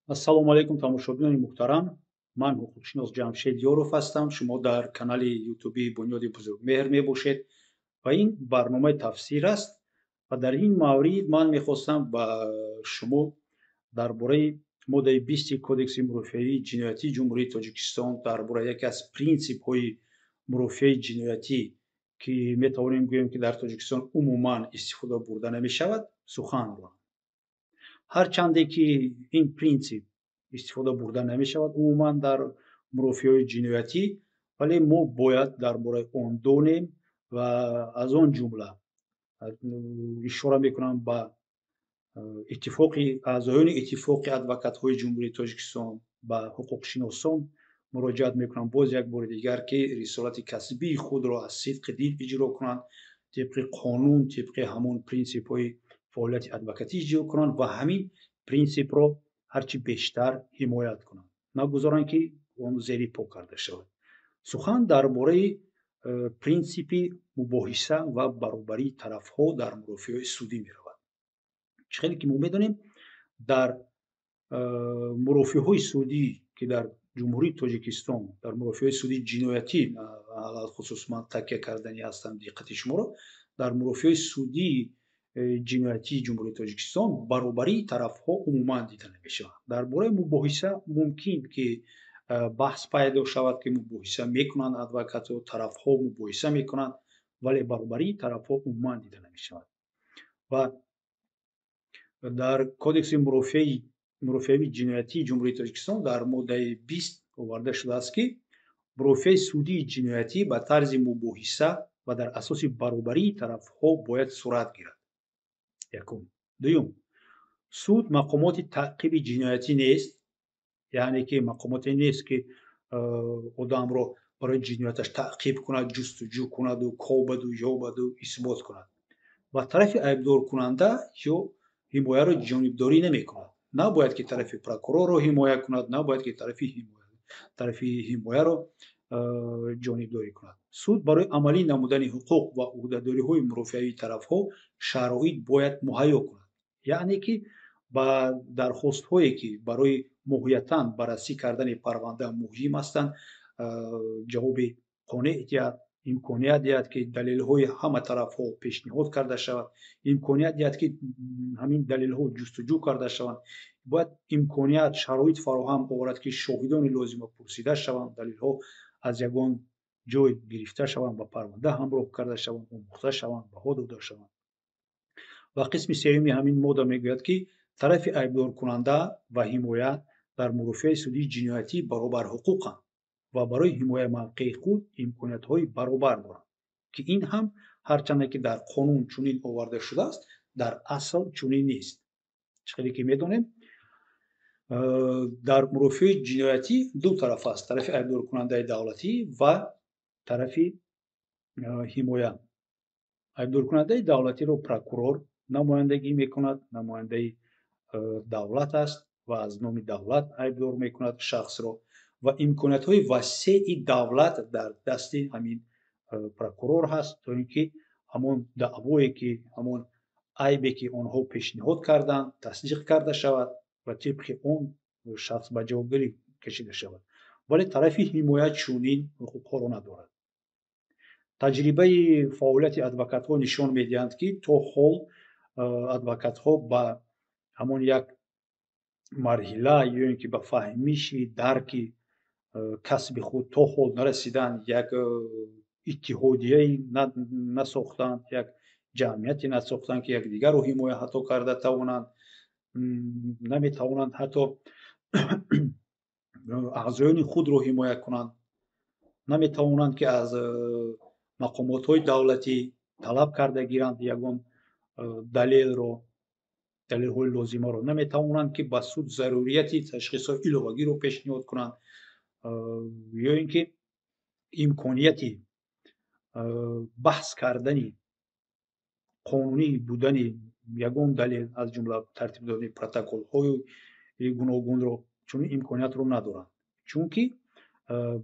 Ассалому алайкум, тамошобинони муҳтарам. Ман ҳуқуқшинос Ҷамшед Ёров ҳастам. Шумо дар канали ютубии Бунёди Бузургмеҳр мебошед ва ин барномаи тафсир аст. Ва дар ин маврид ман мехостам ба шумо дар бораи моддаи 20-и Кодекси мурофиавии ҷиноятии Ҷумҳурии Тоҷикистон, дар бораи яке аз принсипҳои мурофиаи ҷиноятӣ, ки метавонем гӯем, ки дар Тоҷикистон умуман истифода бурда намешавад, сухан ронам. Ҳарчанде ки ин принсип истифода бурда намешавад умуман дар мурофиаҳои ҷиноятӣ, вале мо бояд дар бораи он донем ва аз он ҷумла ишора мекунам ба иттифоқи аъзоёни Иттифоқи адвокатҳои Ҷумҳурии Тоҷикистон, ба ҳуқуқшиносон муроҷиат мекунам боз як бори дигар, ки рисолати касбии худро аз сидқи дил иҷро кунанд, тибқи қонун, тибқи ҳамон принсипҳои фаъолияти адвокатӣ иҷро кунанд ва ҳамин принсипро ҳарчи бештар ҳимоят кунанд, нагузоранд, ки он зери по карда шавад. Сухан дар бораи принсипи мубоҳиса ва баробарии тарафҳо дар мурофиаҳои судӣ меравад. Чӣ хеле ки мо медонем, дар мурофиаҳои судӣ, ки дар Ҷумҳурии Тоҷикистон, дар мурофиаҳои судии ҷиноятӣ алалхусус ман такя карданӣ ҳастам диққати шуморо, дар мурофиаҳои судии ҷиноятии Ҷумҳурии Тоҷикистон баробарии тарафҳо умуман дида намешавад. Дар бораи мубоҳиса мумкин ки баҳс пайдо шавад, ки мубоҳиса мекунанд адвокатҳо, тарафҳо мубоҳиса мекунанд, вале баробарии тарафҳо умуман дида намешавад. Ва дар Кодекси мурофиавии ҷиноятии Ҷумҳурии Тоҷикистон дар моддаи 20 оварда шудааст, ки мурофиаи судии ҷиноятӣ ба тарзи мубоҳиса ва дар асоси баробарии тарафҳо бояд сурат гирад. Якум. Дуюм, суд мақомоти таъқиби ҷиноятӣ нест, яъне ки мақомоте нест, ки одамро барои ҷинояташ таъқиб кунад, ҷустуҷӯ кунаду кобаду ёбаду исбот кунад. Ва тарафи айбдоркунанда ё ҳимояро ҷонибдорӣ намекунад. Набояд ки тарафи прокурорро ҳимоя кунад, набояд ки тарафи ҳимояро ҷонибдорӣ кунад. Суд барои амалӣ намудани ҳуқуқ ва ӯҳдадориҳои мурофиавии тарафҳо шароит бояд муҳайё кунад, яъне ки ба дархостҳое, ки барои моҳиятан баррасӣ кардани парванда муҳим ҳастанд, ҷавоби қонеъ диҳад, имконият диҳад, ки далелҳои ҳама тарафҳо пешниҳод карда шавад, имконият диҳад, ки ҳамин далелҳо ҷустуҷӯ карда шаванд, бояд имконият, шароит фароҳам оварад, ки шоҳидони лозима пурсида шаванд, далелҳо аз ягон ҷой гирифта шаванд, ба парванда ҳамроҳ карда шаванд, омӯхта шаванд, баҳо дода шаванд. Ва қисми сеюми ҳамин модда мегӯяд, ки тарафи айбдоркунанда ва ҳимоя дар мурофиаи судии ҷиноятӣ баробарҳуқуқанд ва барои ҳимояи мавқеи худ имкониятҳои баробар доранд, ки ин ҳам ҳарчанде ки дар қонун чунин оварда шудааст, дар асл чунин нест. Чӣ хеле ки медонем, дар мурофиаи ҷиноятӣ ду тараф аст: тарафи айбдоркунандаи давлатӣ ва тарафи ҳимоя. Айбдоркунандаи давлатиро прокурор намояндагӣ мекунад, намояндаи давлат аст ва аз номи давлат айбдор мекунад шахсро ва имкониятҳои васеи давлат дар дасти ҳамин прокурор ҳаст, то ин ки ҳамон даъвое, ки ҳамон айбе, ки онҳо пешниҳод карданд, тасдиқ карда шавад ва тибқи он шахс ба ҷавобгарӣ кашида шавад. Вале тарафи ҳимоя чунин ҳуқуқҳоро надорад. Таҷрибаи фаъолияти адвокатҳо нишон медиҳанд, ки то ҳол адвокатҳо ба ҳамон як марҳила ё ин ки ба фаҳмиши дарки касби худ то ҳол нарасиданд, як иттиҳодияе насохтанд, як ҷамъияте насохтанд, ки якдигарро ҳимоя ҳатто карда тавонанд, наметавонанд ҳатто аъзоёни худро ҳимоя кунанд, наметавонанд, ки аз мақомотҳои давлатӣ талаб карда гиранд ягон далелро, далелҳои лозимаро, наметавонанд, ки ба суд зарурияти ташхисҳои иловагиро пешниҳод кунанд ё ин ки имконияти баҳс кардани қонунӣ будани ягон далел, аз ҷумла тартиб додани протоколҳои гуногунро, чунин имкониятро надоранд, чунки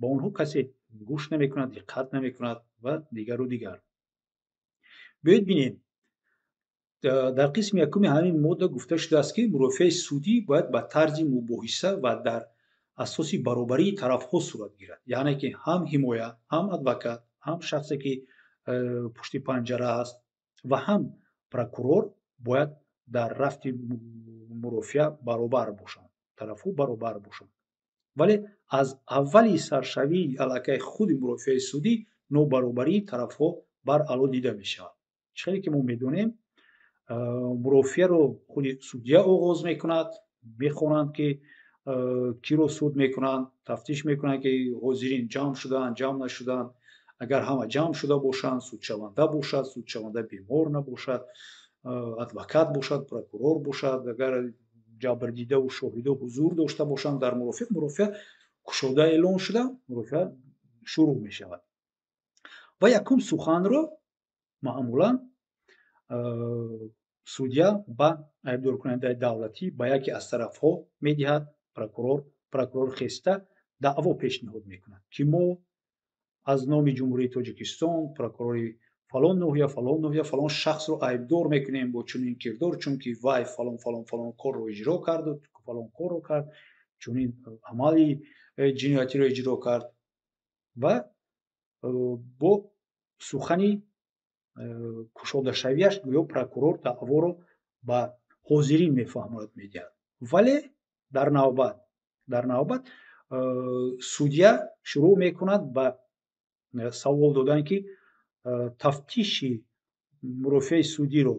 ба онҳо касе гӯш намекунад, диққат намекунад ва дигару дигар. Биёед бинем. Дар қисми якуми ҳамин модда гуфта шудааст, ки мурофиаи судӣ бояд ба тарзи мубоҳиса ва дар асоси баробарии тарафҳо сурат гирад, яъне ки ҳам ҳимоя, ҳам адвокат, ҳам шахсе, ки пушти панҷара аст, ва ҳам прокурор бояд дар рафти мурофиа баробар бошанд, тарафҳо баробар бошанд. Вале аз аввали саршавии аллакай худи мурофиаи судӣ нобаробарии тарафҳо баръало дида мешавад. Чӣ хеле ки мо медонем, мурофиаро худи судья оғоз мекунад, мехонанд, ки киро суд мекунанд, тафтиш мекунанд, ки ҳозирин ҷамъ шудаанд, ҷамъ нашудаанд. Агар ҳама ҷамъ шуда бошанд, судшаванда бошад, судшаванда бемор набошад, адвокат бошад, прокурор бошад, агар ҷабрдидаву шоҳидо ҳузур дошта бошанд дар мурофиа, мурофиа кушода эълон шуда, мурофиа шурӯъ мешавад. Ва якум суханро маъмулан судья ба айбдоркунандаи давлатӣ, ба яке аз тарафҳо медиҳад, прокурор. Прокурор хеста даъво пешниҳод мекунад, ки мо аз номи Ҷумҳурии Тоҷикистон, прокурори фалон ноҳия, фалон ноҳия, фалон шахсро айбдор мекунем бо чунин кирдор, чунки вай фалон, фалон, фалон корро иҷро карду фалон корро кард, чунин амали ҷиноятиро иҷро кард. Ва бо сухани кушодашавиаш гӯё прокурор даъворо ба ҳозирин мефаҳмонад, медиҳад. Вале дар навбат судья шурӯъ мекунад ба савол додан, ки тафтиши мурофиаи судиро,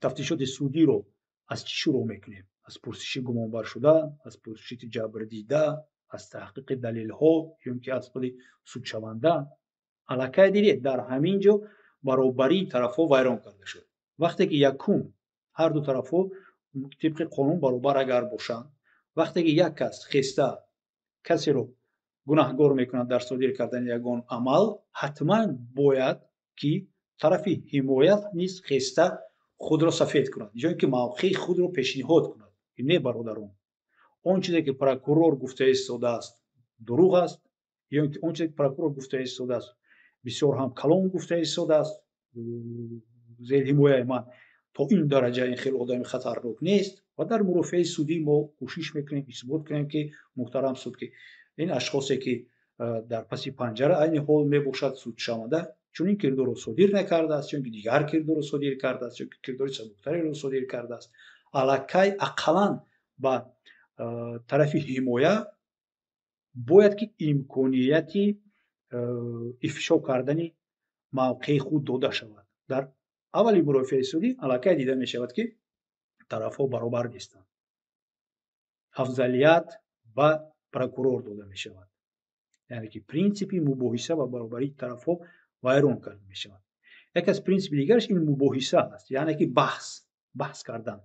тафтишоти судиро аз чӣ шурӯъ мекунем: аз пурсиши гумонбаршуда, аз пурсиши ҷабрдида, аз таҳқиқи далелҳо ё ин ки аз худи судшаванда? Аллакай дидед, дар ҳамин ҷо баробарии тарафҳо вайрон карда шуд. Вақте ки якум ҳарду тарафҳо тибқи қонун баробар агар бошанд, вақте ки як кас хеста касеро гунаҳгор мекунад дар содир кардани ягон амал, ҳатман бояд ки тарафи ҳимоят низ хеста худро сафед кунад ё ин ки мавқеи худро пешниҳод кунад, ки не, бародарон, он чизе ки прокурор гуфта истодааст, дурӯғ аст, ё ин ки он чизе ки прокурор гуфта истодааст, бисёр ҳам калон гуфта истодааст, зери ҳимояи ман то ин дараҷа ин хеле одами хатарнок нест. Ва дар мурофиаи судӣ мо кӯшиш мекунем исбот кунем, ки, муҳтарам суд, ки ин ашхосе, ки дар паси панҷара айни ҳол мебошад, судшаванда чунин кирдорро содир накардааст, чунки дигар кирдорро содир кардааст, чунки кирдори сабуктареро содир кардааст. Аллакай ақаллан ба тарафи ҳимоя бояд ки имконияти ифшо кардани мавқеи худ дода шавад. Дар аввали мурофиаи судӣ аллакай дида мешавад, ки тарафҳо баробар нестанд, афзалият ба прокурор дода мешавад, яъне ки принсипи мубоҳиса ва баробарии тарафҳо вайрон карда мешавад. Яке аз принсипи дигараш ин мубоҳиса аст, яъне ки баҳс кардан.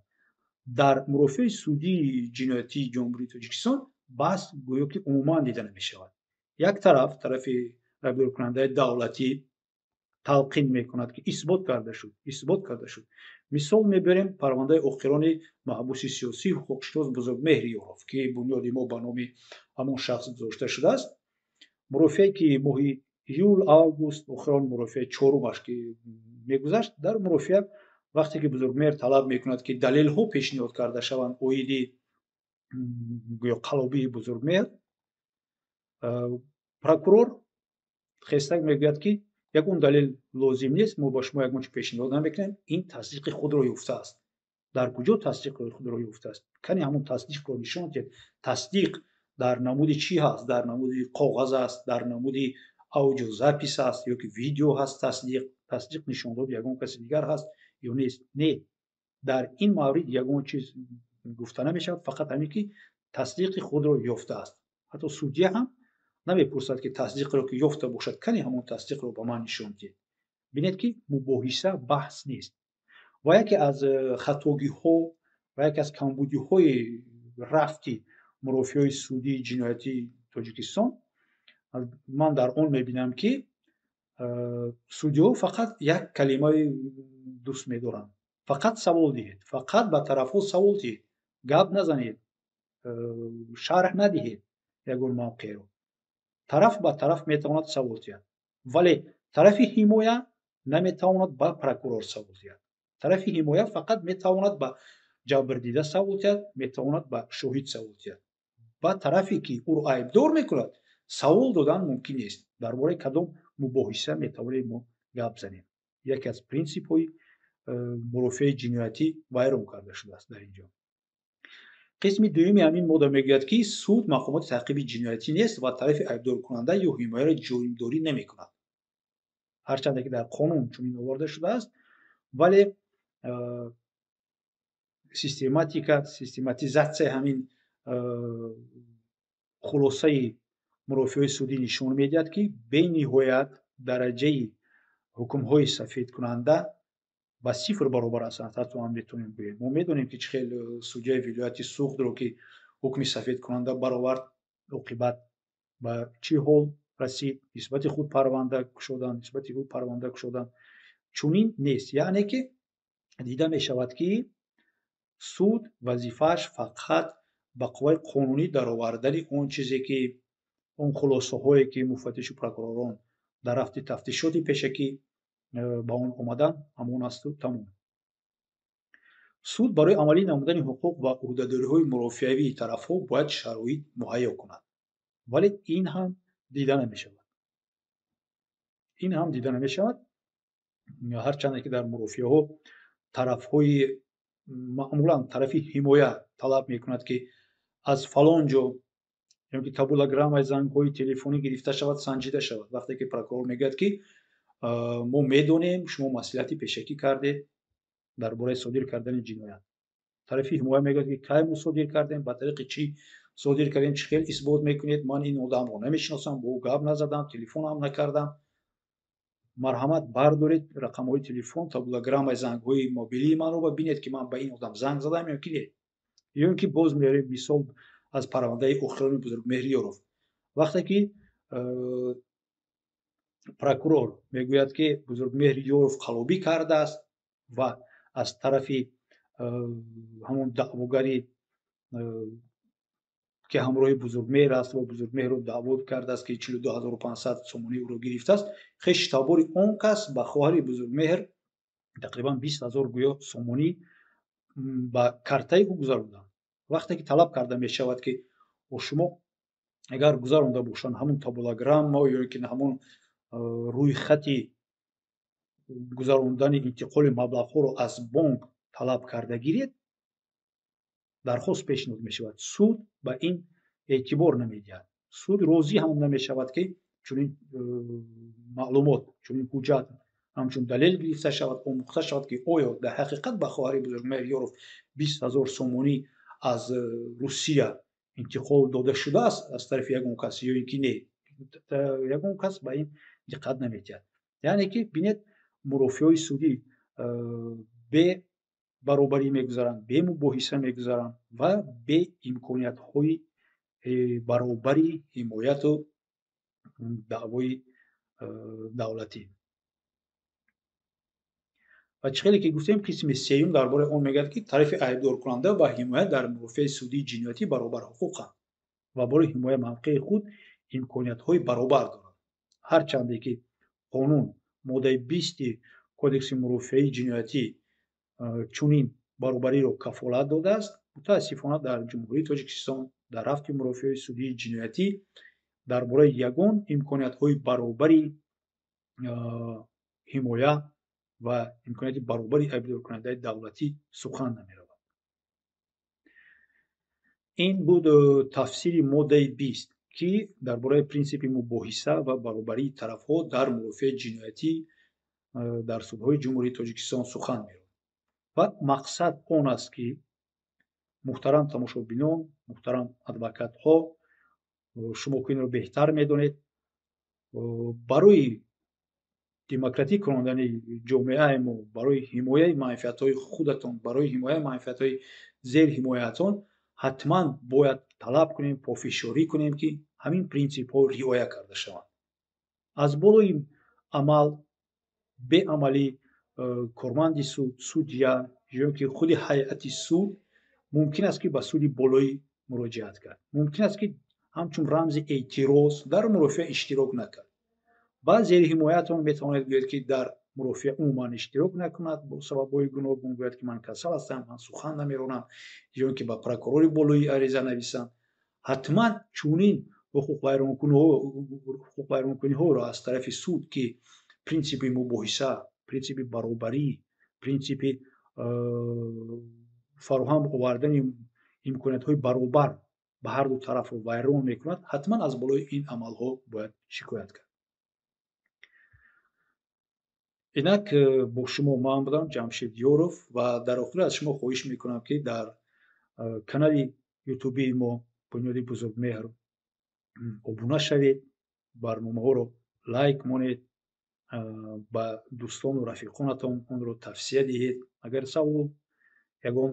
Дар мурофиаи судии ҷиноятии Ҷумҳурии Тоҷикистон баҳс гӯё ки умуман дида намешавад. Як тараф, тарафи айбдоркунандаи давлатӣ, талқин мекунад, ки исбот карда шуд, исбот карда шуд. Мисол мебарем парвандаи охирони маҳбуси сиёсӣ, ҳуқуқшинос Бузургмеҳр Ёров, ки бунёди мо ба номи ҳамон шахс гузошта шудааст. Мурофиае ки моҳи июл, август, охирон мурофиаи чорумаш ки мегузашт, дар мурофиа вақте ки Бузургмеҳр талаб мекунад, ки далелҳо пешниҳод карда шаванд оиди гӯё қаллобии Бузургмеҳр, прокурор хестак мегӯяд, ки ягон далел лозим нест, мо ба шумо ягон чи пешниҳод намекунем, ин тасдиқи худро ёфтааст. Дар куҷо тасдиқи худро ёфтааст? Кани ҳамон тасдиқро нишон диҳед. Тасдиқ дар намуди чӣ ҳаст? Дар намуди коғаз аст, дар намуди аудиозапись аст ё ки видео ҳаст? Тасдиқ нишондоди ягон каси дигар ҳаст ё нест? Не, дар ин маврид ягон чиз гуфта намешавад, фақат ҳамин ки тасдиқи худро ёфтааст. Ҳатто судья ҳам намепурсад, ки тасдиқро ки ёфта бошад, кани ҳамон тасдиқро ба ман нишон диҳед. Бинед, ки мубоҳиса, баҳс нест. Ва яке аз хатогиҳо ва яке аз камбудиҳои рафти мурофиаҳои судии ҷиноятии Тоҷикистон ман дар он мебинам, ки судиҳо фақат як калимаи дӯст медоранд: фақат савол диҳед, фақат ба тарафҳо савол диҳед, гап назанед, шарҳ надиҳед ягон мавқеъро. Тараф ба тараф метавонад савол диҳад, вале тарафи ҳимоя наметавонад ба прокурор савол диҳад. Тарафи ҳимоя фақат метавонад ба ҷабрдида савол диҳад, метавонад ба шоҳид савол диҳад. Ба тарафе ки ӯро айбдор мекунад, савол додан мумкин нест. Дар бораи кадом мубоҳиса метавонем мо гап занем? Яке аз принсипҳои мурофиаи ҷиноятӣ вайрон карда шудааст дар ин ҷо. Қисми дуюми ҳамин модда мегӯяд, ки суд мақомоти таъқиби ҷиноятӣ нест ва тарафи айбдоркунанда ё ҳимояро ҷонибдорӣ намекунад. Ҳарчанде ки дар қонун чунин оварда шудааст, вале систематика, систематизатсияи ҳамин хулосаи мурофиаҳои судӣ нишон медиҳад, ки бениҳоят дараҷаи ҳукмҳои сафедкунанда ба сифр баробар ҳастанд. Ҳатто ҳам метавонем гӯем. Мо медонем, ки чӣ хел судяи вилояти Суғдро, ки ҳукми сафедкунанда баровард, оқибат ба чӣ ҳол расид, нисбати худ парванда кушоданд, нисбати ӯ парванда кушоданд. Чунин нест. Яъне ки дида мешавад, ки суд вазифааш фақат ба қувваи қонунӣ даровардани он чизе ки он хулосаҳое ки муфаттишу прокуророн дар рафти тафтишоти пешакӣ ба он омаданд, ҳамон асту тамом. Суд барои амалӣ намудани ҳуқуқ ва ӯҳдадориҳои мурофиавии тарафҳо бояд шароит муҳайё кунад. Вале ин ҳам дида намешавад. Ин ҳам дида намешавад. Ҳарчанде ки дар мурофиаҳо тарафҳои маъмулан тарафи ҳимоя талаб мекунад, ки аз фалон ҷо ё ки табулограммаи зангҳои телефонӣ гирифта шавад, санҷида шавад. Вақте ки прокурор мегӯяд, ки мо медонем, шумо маслиҳати пешакӣ кардед дар бораи содир кардани ҷиноят. Тарафи ҳимоя мегӯяд, ки кай мо содир кардем, ба тариқи чӣ содир кардем, чӣ хел исбот мекунед, ман ин одамро намешиносам, бо ӯ гап назадам, телефон ҳам накардам. Марҳамат, бардоред рақамҳои телефон, табулограммаи зангҳои мобилии манро ва бинед, ки ман ба ин одам занг задам ё ки не. Ё ин ки боз меорем мисол аз парвандаи охирони Бузургмеҳр Ёров. Вақте ки прокурор мегӯяд, ки Бузургмеҳр Ёров қаллобӣ кардааст ва аз тарафи ҳамон даъвогари, ки ҳамроҳи Бузургмеҳр аст ва Бузургмеҳрро даъво кардааст, ки 42 500 сомонӣ ӯро гирифтааст, хештабори он кас ба хоҳари Бузургмеҳр тақрибан 20 000 гӯё сомонӣ ба картаи ӯ гузаронданд. Вақте ки талаб карда мешавад, ки шумо агар гузаронда бошанд, ҳамон табулограмма ё ки ҳамон рӯйхати гузарондани интиқоли маблағҳоро аз бонк талаб карда гиред, дархост пешниҳод мешавад. Суд ба ин эътибор намедиҳад. Суд розӣ ҳам намешавад, ки чунин маълумот, чунин ҳуҷҷат ҳамчун далел гирифта шавад, омӯхта шавад, ки оё дар ҳақиқат ба хоҳари Бузургмеҳр Ёров 20 000 сомонӣ аз Русия интиқол дода шудааст аз тарафи ягон кас ё ин ки не. Ягон кас ба ин диққат намедиҳад. Яъне ки бинед, мурофиаҳои судӣ бе баробарӣ мегузаранд, бе мубоҳиса мегузаранд ва бе имкониятҳои баробари ҳимояту даъвои давлатӣ. Ва чӣ хеле ки гуфтем, қисми сеюм дар бораи он мегӯяд, ки тарафи айбдоркунанда ва ҳимоя дар мурофиаи судии ҷиноятӣ баробарҳуқуқанд ва барои ҳимояи мавқеи худ имкониятҳои баробар доранд. Ҳарчанде ки қонун, моддаи 20-и Кодекси мурофиаи ҷиноятӣ, чунин баробариро кафолат додааст, мутаассифона, дар Ҷумҳурии Тоҷикистон дар рафти мурофиаҳои судии ҷиноятӣ дар бораи ягон имкониятҳои баробари ҳимоя ва имконияти баробари айбдоркунандаи давлатӣ сухан намеравад. Ин буд тафсири моддаи 20, ки дар бораи принсипи мубоҳиса ва баробарии тарафҳо дар мурофиаи ҷиноятӣ дар судҳои Ҷумҳурии Тоҷикистон сухан меронад. Ва мақсад он аст, ки, муҳтарам тамошобинон, муҳтарам адвокатҳо, шумо ки инро беҳтар медонед, барои демократӣ кунондани ҷомеаи мо, барои ҳимояи манфиатҳои худатон, барои ҳимояи манфиатҳои зерҳимояатон ҳатман бояд талаб кунем, пофишорӣ кунем, ки ҳамин принсипҳо риоя карда шаванд. Аз болои амал, беамалӣ корманди суд, судья ё ки худи ҳайати суд мумкин аст, ки ба суди болоӣ муроҷиат кард, мумкин аст, ки ҳамчун рамзи эътироз дар мурофиа иштирок накард. Ба зерҳимоятон метавонед гӯед, ки дар Мурофиа умуман иштирок накунад, бо сабабҳои гуногун гӯяд, ки ман касал ҳастам, ман сухан намеронам, ё ин ки ба прокурори болоӣ ариза нависанд. Ҳатман чунин ҳуқуқвайронкуниҳоро аз тарафи суд, ки принсипи мубоҳиса, принсипи баробарӣ, принсипи фароҳам овардани имкониятҳои баробар ба ҳар ду тарафро вайрон мекунад, ҳатман аз болои ин амалҳо бояд шикоят кард. Инак бо шумо ман будам, Ҷамшед Ёров, ва дар охир аз шумо хоҳиш мекунам, ки дар канали ютубии мо Бунёди Бузургмеҳр обуна шавед, барномаҳоро лайк монед, ба дӯстону рафиқонатон онро тавсия диҳед. Агар савол, ягон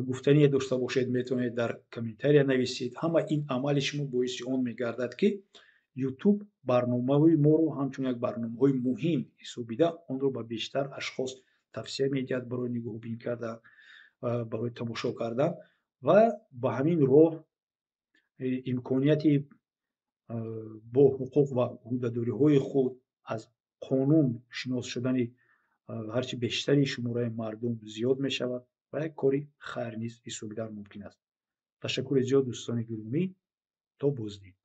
гуфтание дошта бошед, метавонед дар комментария нависед. Ҳама ин амали шумо боиси он мегардад, ки Ютуб барномаҳои моро ҳамчун як барномаҳои муҳим ҳисобида, онро ба бештар ашхос тавсия медиҳад барои нигоҳубин кардан, барои тамошо кардан ва ба ҳамин роҳ имконияти бо ҳуқуқ ва ӯҳдадориҳои худ аз қонун шинос шудани ҳарчи бештари шумораи мардум зиёд мешавад ва як кори хайр низ ҳисобидан мумкин аст. Ташаккури зиёд, дӯстони гиромӣ, то боздид.